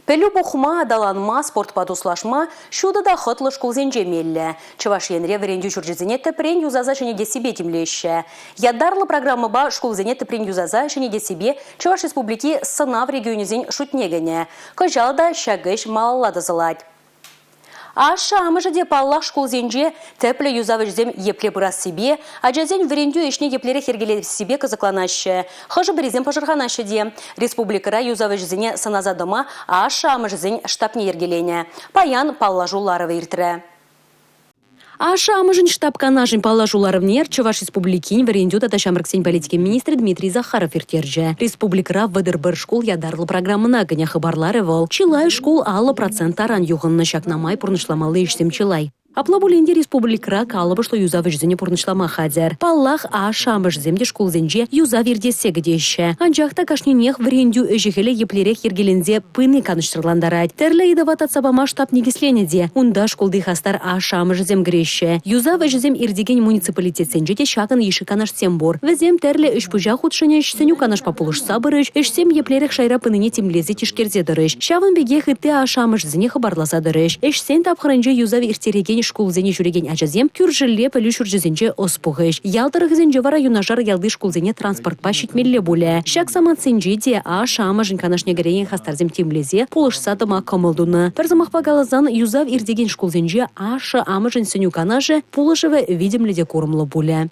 Пӗлӳ пухма, аталанма, спортпа туслашма ҫутӑ та хӑтлӑ шкулсенче меллӗ. Чӑваш Енре вӗрентӳ ҫурчӗсене тӗпрен юсаса ҫӗнетессипе тимлеҫҫӗ. Ятарлӑ программӑпа шкулсене тӗпрен юсаса ҫӗнетессипе Чӑваш Республики сӑнав регионӗсен шутне кӗнӗ. Кӑҫал та ҫак ӗҫ малалла тӑсӑлать. Ашшӗ-амӑшӗ те, паллах, шкулсенче тӗплӗ юсав ӗҫӗсем епле пырассипе, ачасен вӗрентӳ ӗҫне еплерех йӗркелессипе кӑсӑкланаҫҫӗ. Хӑшӗ-пӗрисем пӑшӑрханаҫҫӗ те. Республикӑра юсав ӗҫӗсене сӑнаса тӑма ашшӗ-амӑшӗсен штабне йӗркеленӗ. Паян паллашу ларӑвӗ иртрӗ. Ашшӗ-амӑшӗн штаб канашӗн паллашу ларӑвне Чӑваш Республикин вӗрентӳ тата ҫамрӑксен политикин министрӗ Дмитрий Захаров ирттерчӗ. Республикӑра 31 шкул ятарлӑ программӑна кӗнӗ хыпарларӗ вӑл. Чылай шкул 50 процент таран юхӑннӑ, ҫакна май пурнӑҫламалли ӗҫсем чылай. Апла пулин те республикӑра калӑпӑшлӑ юсав ӗҫӗсене пурнӑҫлама хатӗр. Паллах, ашшӗ-амӑшӗсем те шкулсенче юсав иртессе кӗтеҫҫӗ. Анчах та кашнинех вӗрентӳ ӗҫӗ-хӗлӗ еплерех йӗркеленсе пыни канӑҫсӑрлантарать. Тӗрлӗ ыйтӑва татса пама штаб никӗсленӗ те. Унта шкулти хастар ашшӗ-амӑшӗсем кӗреҫҫӗ. Юсав ӗҫӗсем иртекен муниципалитетсенче те ҫакӑн йышши канашсем пур. Вӗсем тӗрлӗ ӗҫ-пуҫа хутшӑнӗҫ, сӗнӳ-канашпа пулӑшса пырӗҫ, ӗҫсем еплерех шайра пынине тимлесе тишкерсе тӑрӗҫ. Ҫавӑн пекех ытти ашшӗ-амӑшӗсене хыпарласа тӑрӗҫ. Ӗҫсен тапхӑрӗнче юсав ирттерекен шкулсене ҫӳрекен ачасем кӳршӗлле пӗлӳ ҫурчӗсенче ӑс пухӗҫ. Ял тӑрӑхӗсенче вара юнашар ялти шкулсене транспортпа ҫитмелле пулӗ. Ҫак самантсенче те ашшӗ-амӑшӗн канашне кӗрекен хастарсем тимлесе, пулӑшса тӑма кӑмӑл тунӑ. Пӗр сӑмахпа каласан, юсав иртекен шкулсенче ашшӗ-амӑшӗн сӗнӳ-канашӗ, пулӑшӑвӗ витӗмлӗ те курӑмлӑ пулӗ.